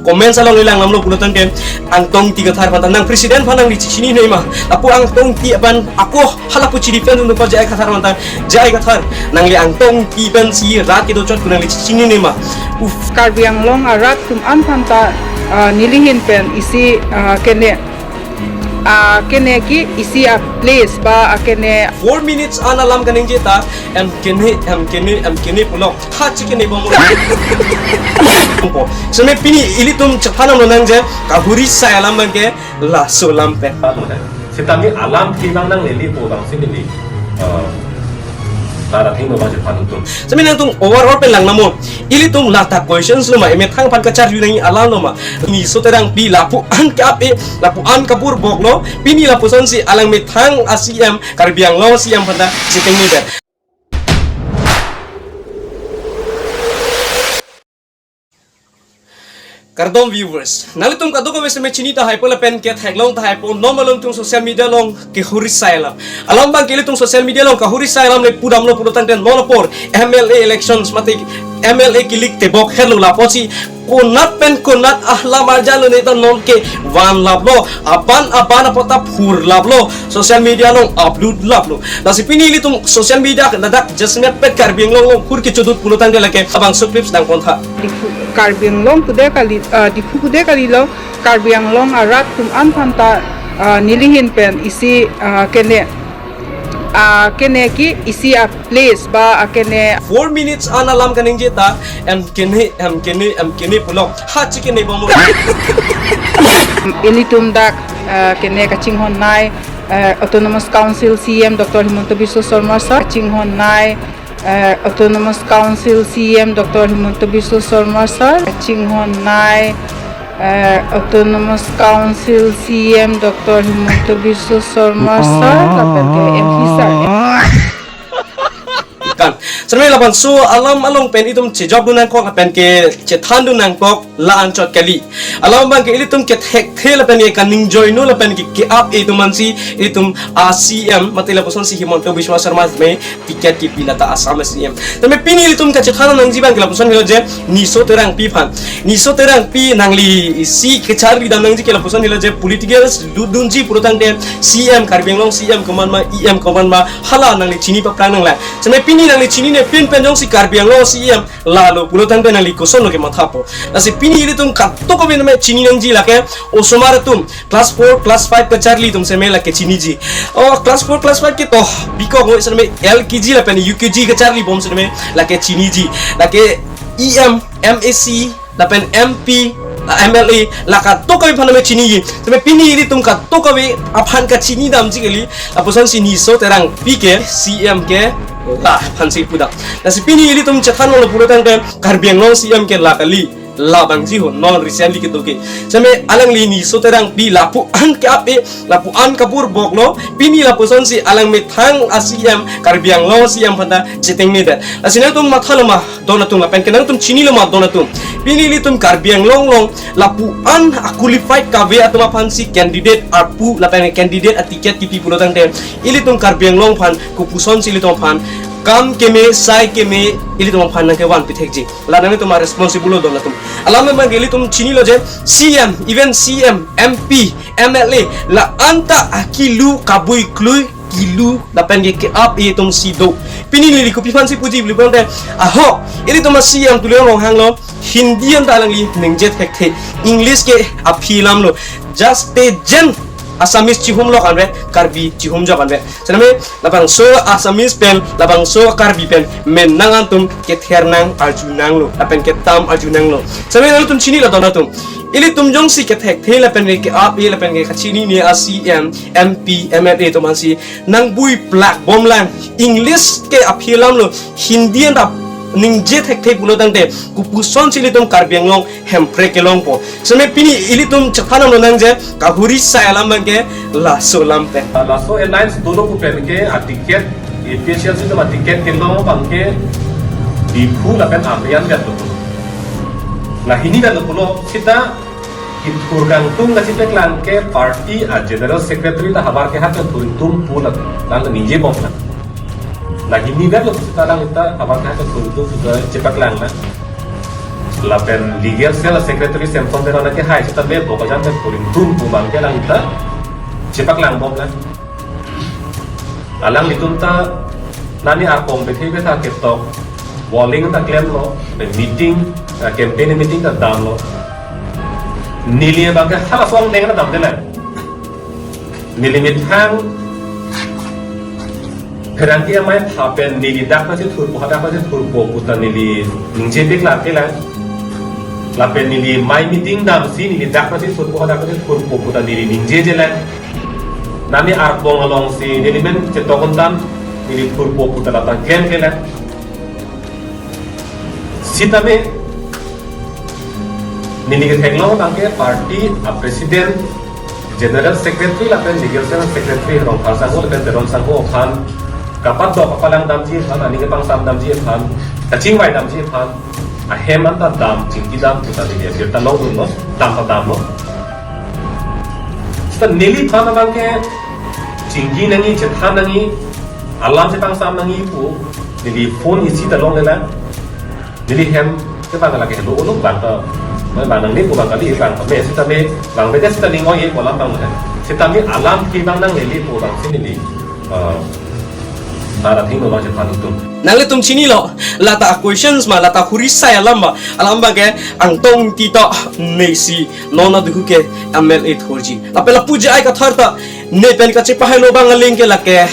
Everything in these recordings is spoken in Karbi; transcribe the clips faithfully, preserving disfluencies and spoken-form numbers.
Comments along le lang namlo pulo tangte, Angtong Ingti Kathar aphan ta nang president aphan nangli chechinine ma? Lapu Angtong Ingti aphan ako halapu chiri pen nungpa J I Kathar aphan ta, J I Kathar, nangli Angtong Ingti pensi rat kedo chot pu nangli chechinine ma? Uf. Karbi Anglong arat atum an aphan ta, ah, nelihin pen isi, ah, kene, ah, kene ke isi a place ba, ah, kene. Four minutes an alam kaningje ta, em kene, em kene, em kene pulo. Tha chikene bom. Seme pini ilitum chephan nanglo nangji kahuri sai alam abangke laso alam pen. Sitame alam thi bang nanglele pu bang si neli, eh, tara thengno bang chephan tum. Seme nangtum overall pen lang namo. Ilitum lata questions lo ma, emethang aphan kacharju nangji alam lo ma? Niso Terangpi lapu-an ke-ap-e, lapu-an kaburbok lo, pini lapusonsi alang methang a C M, Karbi Anglong C M aphan ta chitengne det. Kardom viewers, nanglitum kadokave seme chini tahai po lapen ke theklong tahai po, non malom tum social media along kahuri sai alam. Alam abangke ilitum social media along kahuri sai alam le pudamlo pulo tangte non apor M L A elections mate M L A kilik tebok helo lapusi konat pen konat alam arjalo ne ta non ke van laplo, aban aban apot ta phur laplo, social media along upload laplo. Lasi pini ilitum social media ladak jasemet pet Karbi Anglong along hur kechodut pulo tangte lake labangso clips nangpon tha. Diphu, Karbi Anglong today kali, ah, Diphu today kalilo, Karbi Anglong arat atum an aphan ta, ah, nelihin pen isi, ah, kene, ah, kene ke isi a place ba, ah, kene. Four minutes an alam kaningje ta, em kene, em kene, em kene pulo. Tha chikene bom. Ilitum dak, ah, kene kachinghon nai, eh, Autonomous Council C M Doctor Himanta Biswa Sarma sir, kachinghon nai, eh, Autonomous Council C M Doctor Himanta Biswa Sarma sir, kachinghon nai, eh, Autonomous Council C M Doctor Himanta Biswa Sarma sir, lapen ke M P sir. Kan, seme labangso alam along pen itum chejok dun nangkok lapen ke chethan dun nangkok la anchot kali. Alam abangke ilitum kethekthe lapen ke kaningjoino lapen ke ke-ap-e atum ansi ilitum a C M mate lapusonsi Himanta Biswa Sarma me ticket kipi lata Assam a C M. Tame pini ilitum kachethan nangji abangke lapuson helo je Niso Terangpi aphan. Niso Terangpi nangli isi kacharli dam nangji ke lapuson helo je political dudunji pulo tangte C M Karbi Anglong C M komat ma E M komat ma hala nangli chini paphrang nanglang. Seme pini nangli chinine pinpen jongsi Karbi Anglong C M lalo pulo tangte nangli kosonlo kemathapo. Lasi pini ilitum kadokave name chini nangji lake osomar atum class four, class five kacharli atum seme lake chiniji. Oh, class four, class five ke to bikok ngoi seme L K G lapen U K G kacharli bom seme lake chiniji. Lake E M, M A C, lapen M P, ah, M L A, la kadokave aphan name chiniji. Tame pini ilitum kadokave aphan kachini damji kali, lapusonsi Niso Terangpi ke C M ke la aphansi pudam. Lasi pini ilitum chethan nanglo pulo tangte Karbi Anglong C M ke la kali, labangji ho non recently kedo ke. Seme alangli Niso Terangpi lapu-an ke-ap-e, lapu-an kaburbok lo, pini lapusonsi alang methang a C M, Karbi Anglong C M aphan ta chitengne det. Lasi nangtum mathalo ma don atum lapen ke nangtum chinilo ma don atum? Pini ilitum Karbi Anglong along lapu-an a qualified kave atum aphansi candidate arpu lapen candidate a ticket kipi pulo tangte ilitum Karbi Anglong aphan kopusonsi ilitum aphan kam keme sai keme ilitum aphan nangkevan pithekji. La nangtum a responsible lo don atum. Alam abangke ilitum chinilo je C M, even C M, M P, M L A, la anta akilu kabui klui kilu lapen ke ke-ap-e atumsi do. Pini neli kopi aphansi puji pulo tangte, ahok, ilitum a C M Tuliram Ronghang lo, Hindi anta alangli ningje thekthe, English ke aphi alam lo. Just te jen Assamese chihum lok anvet, Karbi chihum jok anvet. Sitame labangso Assamese pen, labangso Karbi pen men nang atum kether nang arju nanglo, lapen ketam arju nanglo. Sitame nangtum chinilo don atum. Ilitum jongsi kethekthe lapen ke ke-ap-e lapen ke kachinine a C M, M P, M L A atum ansi nangbui plak bomlang. English ke aphi alam lo, Hindi anta ningje thekthe pulo tangte kopusonsi ilitum Karbi Anglong Hemprek kelongpo. Sitame pini ilitum chephan nanglo nangji kahuri sai alam abangke laso alam pen. Laso alliance dolo pu pen ke a ticket, A P H L C atum a ticket kelong abangke Diphu lapen Ameyan vet lo. La hini vet lo pulo seta kethur kangtung kachipaklang ke party a general secretary ta havar kehat pen thur ingtung pu la, lang ningje bomlang. La hini vet lo seta lang ita havar kehat pen thur ingtung pu ta chepaklang na. Lapen legal cell secretary Samson Teron ke hai seta me Bokajan pen puring tum pu abang ke alang ta chepaklangdam lang. Alanglitum ta nani arpong bethe betha ketok, polling ta klemlo, meeting, eh, campaign meeting ta damlo. Neli abang ke hala song deng ta damdelang. Neli methang pherangke amei pha pen neli dak nasi thurpo, hadak nasi thurpo puta neli ningjepiklang kelang. Lapen neli mei meeting damsi neli dak nasi thurpo, hadak nasi thurpo puta neli ningjejelang. Nani arpong alongsi neli men chetokon tam, neli thurpo puta lata klem kelang. Sitame neli ketheklong abang ke party a president, general secretary lapen legal cell secretary Rongphar sangho lapen Teron sangho aphan kapadok kapalang damji aphan, aning kepangsam damji aphan, kachingvai damji aphan, ahem anta dam chingki dam puta neli apirta longdunlo, dam ta damlo. Seta neliphan abang ke chingki nangji, chethan nangji, alam chepangsam nangji pu neli phone isi ta longlelang. Neli hem ke bang lake helo ulo bang ta, mai bang nangli pu bang kali bang me sitame bang bete sita ning oi ko alam bang le. Sitame alam ke bang nanglele pu bangsi neli, eh, nara thing lo bang chethan tum. Nanglitum chinilo, lata questions ma, lata hurisai alam ma, alam abang ke Angtong Ingti ta mesi non aduhu ke M L A thurji. Lapen lapu J I Kathar ta ne pen kachepahailo abang aling ke lake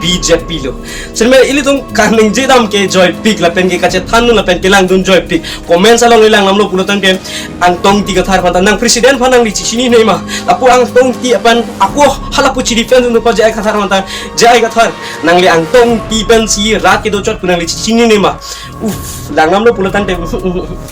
B J P lo. Sitame ilitum kaningje dam ke joipik lapen ke kachethan lapen kelangdun joipik. Comments along ilang namlo pulo tangte Angtong Ingti Kathar aphan ta nang president aphan nangli chechinine ma. Lapu Angtong Ingti aphan ako halapu chedefend dun pa J I Kathar aphan ta J I Kathar nangli Angtong Ingti pensi rat kedo chot pu nangli chechinine ma. Uf, lang namlo pulo tangte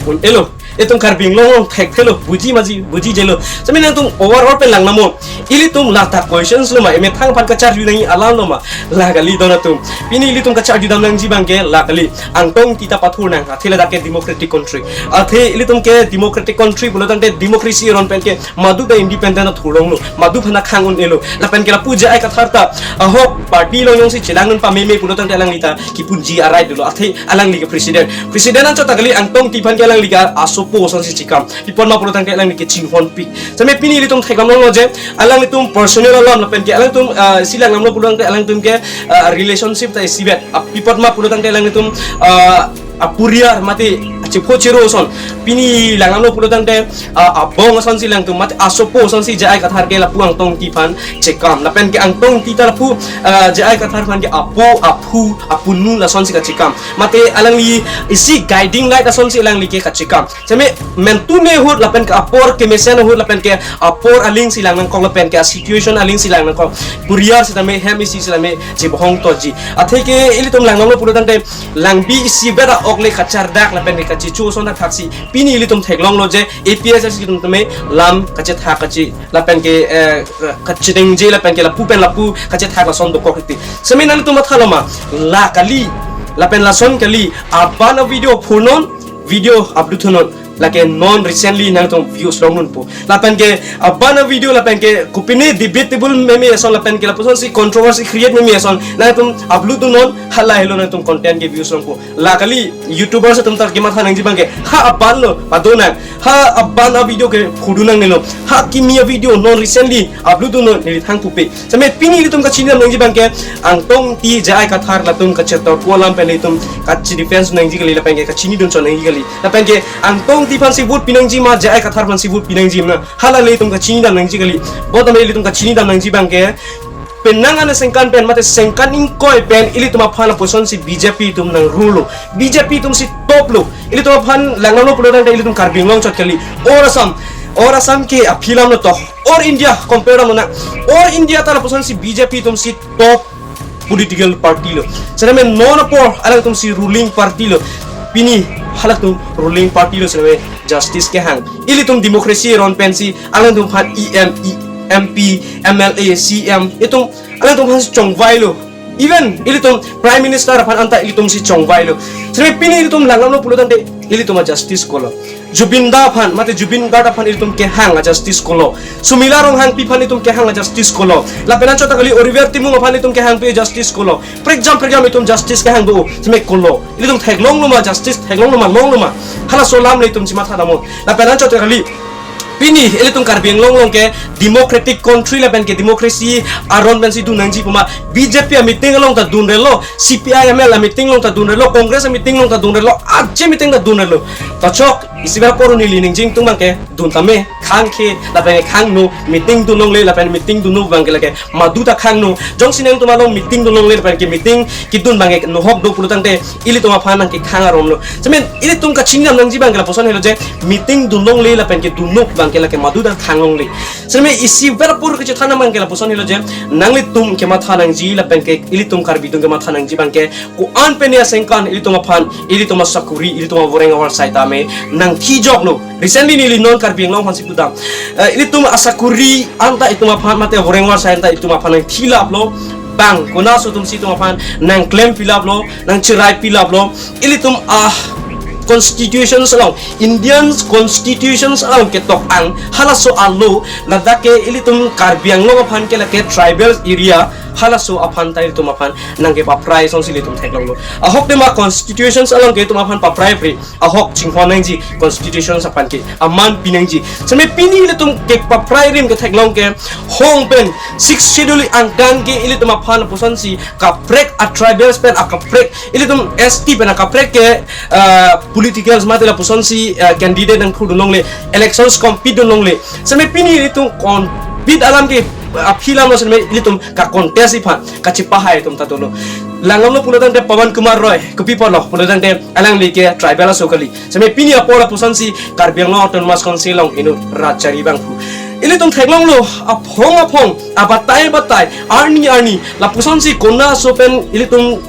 un-elo. Itum Karbi Anglong thekthelo, buji maji, bujijelo. Sitame nangtum overall pen lang namo. Ilitum lata questions lo ma, emethang aphan kacharju nangji alam lo ma. La kali don atum. Pini ilitum kacharju dam nangji abang ke la kali. Angtong Ingti ta pathur nang. Athe ladak ke democratic country. Athe ilitum ke democratic country pulo tangte democracy aron pen ke madu ta independent athur longlo. Madu aphan khang un-elo. Lapen ke lapu J I Kathar ta ahok party along jongsi chelangdun pameme pulo tangte alangli ta kipunji a right dolo. Athe alangli ke president. President anchot ta kali, Angtong Ingti aphan ke alangli ke asopo asonsi chekam. Pi apot ma pulo tangte alangli ke chinghonpik. Sitame pini ilitum thekdam longlo je, alanglitum personal alam lapen ke alangtum, ah, isi lang namlo pulo tangte alangtum ke, ah, relationship ta isivet. Ah, pi apot ma pulo tangte alanglitum, ah, apuriar mate chepho chero ason. Pini lang namlo pulo tangte, ah, abong asonsi langtum mate asopo asonsi J I Kathar ke lapu Angtong Ingti aphan chekam. Lapen ke Angtong Ingti ta lapu, ah, J I Kathar aphan ke apo, aphu, apunu lasonsi kachekam. Mate alangli isi guiding light asonsi alangli ke kachekam. Sitame mentu ne ahut lapen ke apor kemesen ahut lapen ke apor aling si lang nangkok lapen ke a situation aling si lang nangkok. Puriar sitame hem isi sitame chebohong toji. Athe ke ilitum lang namlo pulo tangte langbi isivet a-ok le kachardak lapen ke kachichu ason thakthak si. Pini ilitum theklonglo je A P H L C atum tame lam kachethak kachi lapen ke, eh, kachiningje lapen ke lapu pen lapu kachethak lason dokok hiti. Sitame nangtum mathalo ma, la kali, lapen lason kali, aban a video phurnon, video upload thunon, lake non recently nangtum views longdunpo. Lapen ke aban a video lapen ke kopine debatable meme ason lapen ke lapusonsi controversy create meme ason nangtum upload dunnon, hala helo nangtum content ke views longpo. La kali YouTubers atum ta kematha nangji abang ke ha aban lo pado nang, ha aban a video ke phurdun nangnelo, ha kimi a video non recently upload dunnon neli thang pupe. Sitame pini ilitum kachini dam nangji abang ke Angtong Ingti, J I Kathar latum kachetor pu alam pen ilitum kachedefend nangji kali lapen ke kachinidun chot nangji kali. Lapen ke Angtong Ingti aphansi vote pinangji ma, J I Kathar aphansi vote pinangji ma, hala le ilitum kachini dam nangji kali. Bottom ilitum kachini dam nangji abang ke penang anat sengkan pen mate sengkan ingkoi pen ilitum aphan lapusonsi B J P atum nang rule lo. B J P atumsi top lo. Ilitum aphan lang namlo pulo tangte ilitum Karbi Anglong chot kali. Or Assam, or Assam ke aphi alam lo to. Or India compare dam nang. Or India ta lapusonsi B J P atumsi top political party lo. Sitame non apor alangtumsi ruling party lo. Pini halatum ruling party lo sitame justice kehang. Ilitum democracy aron pensi alangtum aphan E M, E M P, M L A, C M, itum alangtum aphan chongvailo. Even ilitum Prime Minister aphan anta ilitumsi chongvailo. Sitame pini ilitum lang namlo pulo tangte ilitum a justice kolo. Jubin Da aphan, mate Zubeen Garg aphan ilitum kehang a justice kolo. Sumila Ronghangpi aphan ilitum kehang a justice kolo. Lapen anchot ta kali Oliver Timung aphan ilitum kehangpi justice kolo. Prekjam prekjam ilitum justice kehang do. Seme kolo. Ilitum theklonglo ma justice, theklonglo ma, longlo ma. Halaso alam le ilitum chematha damnon. Lapen anchot ta kali pini ilitum Karbi Anglong along ke democratic country lapen ke democracy aron pensi dun nangji pu ma, B J P a meeting along ta dunrelo, C P I M L a meeting along ta dunrelo, Congress a meeting along ta dunrelo, aje meeting ta dunrelo. Tachok isi ver apor neli ning jing tung abang ke dun tame, khang ke lapen khang no, meeting dun longle lapen meeting dun no abang ke lake madu ta khang no. Jongsi nangtum along meeting dun longle lapen ke meeting kedun abang ke nohok do pulo tangte ilitum aphan nangkekhang aron lo. Seme ilitum kachini dam nangji abang ke lapuson helo je, meeting dun longle lapen ke dun no abang ke lake madu ta khang longle. Seme isi ver apor kechethan abang ke lapuson helo je, nanglitum kematha nangji lapen ke ilitum Karbi atum kematha nangji abang ke, ko-an pen asengkan ilitum aphan, ilitum asakuri, ilitum avoreng avarsai tame nangthijoklo. Recently neli non Karbi Anglong aphansi pudam. Eh, ilitum asakuri anta itum aphan mate avoreng avarsai anta itum aphan nangthilaplo. Bang, kona so atumsi itum aphan nangklempilaplo, nangcheraipilaplo. Ilitum a constitutions along, Indian constitutions along ketok-ang, halaso alo, ladak ke ilitum Karbi Anglong aphan ke lake tribal area, halaso aphan ta ilitum aphan nangkepaprai asonsi ilitum theklonglo. Ahok tema constitutions along ke itum aphan papraipri, ahok chinghon nangji constitutions aphan ke, aman pi nangji. Seme pini ilitum kepaprai rim ketheklong ke, hong pen Sixth Schedule angtan ke ilitum aphan lapusonsi kaprek a tribals pen akaprek, ilitum S T pen akaprek ke, ah, politicals mate lapusonsi, ah, candidate nangthurdun longle, elections compete dun longle. Seme pini ilitum compete alam ke, ah, aphi alam lo seme ilitum ka-contest-ji aphan kachepahai atum ta dolo. Langdamlo pulo tangte Pawan Kumar Roy, kopi apotlo pulo tangte alangli ke tribal aso kali. Seme pini apor lapusonsi Karbi Anglong Autonomous Council along inut rat chari abang pu. Ilitum theklonglo, aphong aphong, abatai batai, arni arni, lapusonsi kona so pen ilitum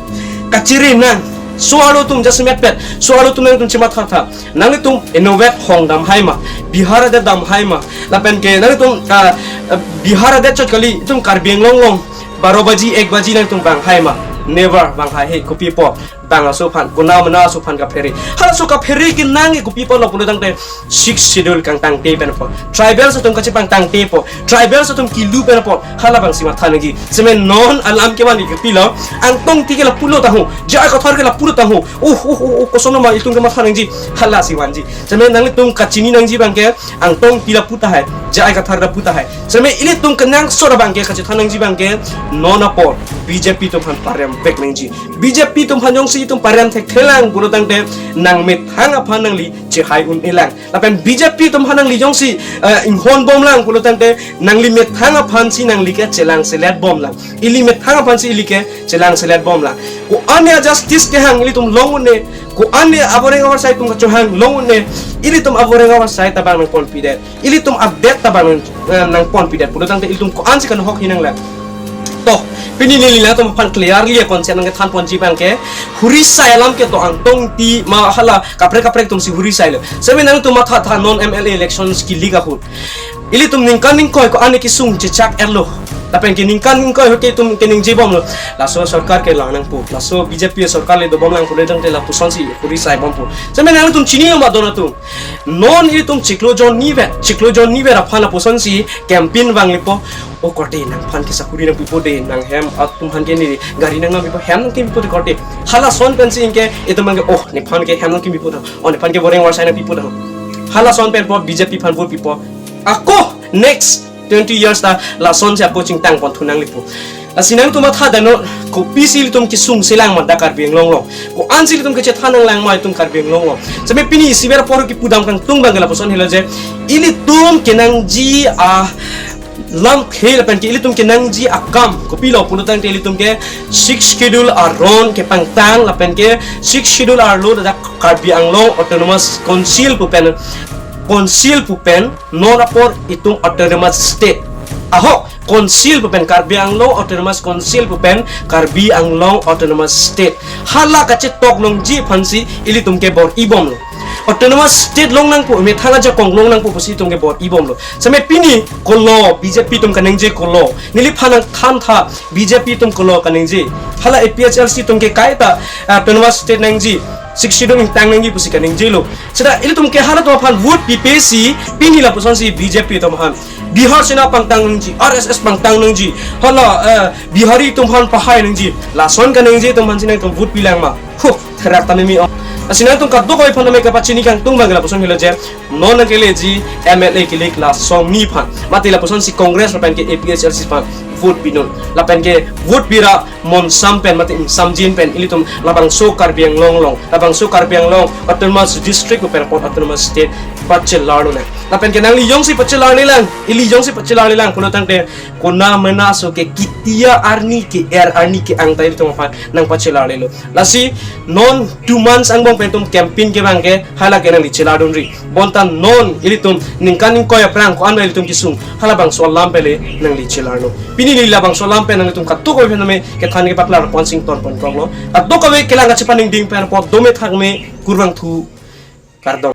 kachere nang. So arlo atum jasemet pet, so arlo atum nangtum chematha tha. Nanglitum inutvet hong damhai ma, Bihar adet damhai ma, lapen ke nanglitum, ah, ah, Bihar adet chot kali, itum Karbi Anglong along baro baji, ek baji nangtum vanghai ma? Never vanghai he, kopi apot? Bang aso aphan, kona mana aso aphan kaphere. Halaso kaphere kenang ke kopi apotlo pulo tangte Sixth Schedule kangtangte pen apot, tribals atum kachepangtangte apot, tribals atum kilu pen apot, hala abangsi matha nangji. Seme non alam kevan ke kopilo, Angtong Ingti ke lapulo tangho, J I Kathar ke lapulo tangho. Oh, oh, oh, oh, koson ma itum kematha nangji, halasi vanji. Seme nanglitum kachini nangji abang ke, Angtong Ingti lapu tahai, J I Kathar lapu tahai. Seme ilitum kenangsot abang ke kachethan nangji abang ke, non apor B J P atum aphan parem vek nangji. B J P atum aphan jongsi itum parem thekthelang pulo tangte nangmethang aphan nangli chehai un-elang. Lapen B J P atum aphan nangli jongsi, eh, inghon bomlang pulo tangte nangli methang aphansi nangli ke chelangselet bomlang. Ili methang aphansi ili ke chelangselet bomlang. Ko-an a justice kehang ilitum long un-e, ko-an avoreng avarsai atum kachohang long un-e, ilitum avoreng avarsai ta abang nangponpidet, ilitum adet ta abang nang, eh, nangponpidet pulo tangte ilitum ko-ansi kanohok hinang lang. To, pini neli nangtum aphan clearly a-concept nangkethanponji abang ke, hurisai alam ke to Angtong Ingti ma hala kaprek kaprek atumsi hurisailo. Seme nangtum matha tha non M L A elections kilik ahut, ilitum ningkan ingkoi ko-an kesung chechak-etlo. Lapen ke ningkan ingkoi ahut ke itum keningje bomlo, laso sorkar kelang nangpo, laso B J P sorkar le dobomlang pulo tangte lapusonsi hurisai bompo. Seme nangtum chinilo ma don atum? Non ilitum chiklo jon nivet, chiklo jon nivet aphan lapusonsi campaign vanglepo. O korte, nangphan ke sakuri nangpipo de, nanghem atum aphan ke ne gari nangpipo, hem nangpipo de korte. Halason pensi anke itum abang ke, oh, nephan ke hem nangpipo tha, oh, nephan ke voreng avarsai nangpipo tha. Halason pen apot B J P aphan vote pipo. Ako next twenty years ta lasonsi ako chingtangpon thu nanglipo. Lasi nangtum matha damnon, kopisi ilitum kesungselang ma dak Karbi Anglong along? Ko-ansi ilitum kachethan nanglang ma itum Karbi Anglong along? Seme pini isi ver apor kipudam kangtung abang ke lapuson helo je, ilitum kenangji alamthe lapen ke ilitum kenangji akam kopilo pulo tangte ilitum ke Sixth Schedule aron kepangtang lapen ke Sixth Schedule arlo dak Karbi Anglong Autonomous Council pu pen, council pu pen non apor itum autonomous state. Ahok, Council pu pen, Karbi Anglong Autonomous Council pu pen Karbi Anglong Autonomous State, hala kachetok longji aphansi ilitum ke bor-ibomlo. Autonomous State long nangpo, methang ajakong long nangpo pusi itum ke bor-ibomlo. Seme pini kolo, B J P atum kaningje kolo, neliphan nangthantha, B J P atum kolo kaningje. Hala A P H L C atum ke kaita, ah, Autonomous State nangji, Sixth Schedule ingtang nangji pusi kaningjelo. Seta ilitum ke halatum aphan vote pipe si, pini lapusonsi B J P atum aphan Bihar Sena pangtang nangji, R S S pangtang nangji, hala, eh, Bihari atum aphan pahai nangji, lason kaningje atum aphansi nangtum vote pilang ma? Huh, therak tame mi-ong. Lasi nangtum kadokave aphan tame kapachini kangtung abang lapuson helo je, non nangkeleji M L A kilik la song ni aphan, mate lapusonsi Congress lapen ke A P H L C aphan vote pinon. Lapen ke vote pira monsam pen mate ingsamjin pen ilitum labangso Karbi Anglong along, labangso Karbi Anglong Autonomous District pen apot Autonomous State pachelarlo nang. Lapen ke nangli jongsi pachelarle lang, ili jongsi pachelarle lang pulo tangte, kona mena so ke kitia arni ke-er arni ke-ang ta ilitum aphan nangpachelarlelo. Lasi non two months angbong pen itum campaign ke abang ke hala ke nangli chelardunri. Bonta non ilitum ningkan ingkoi aphrang ko-an ilitum kesung, halabangso alam pen le nangli chelarlo. Pini neli labangso alam pen nanglitum kadokave aphan tame kethan kepaklar pon sing ton pon konglo. Kadokave kelang kachepaningding pen apot dome thakme, kurvangthu, kardom.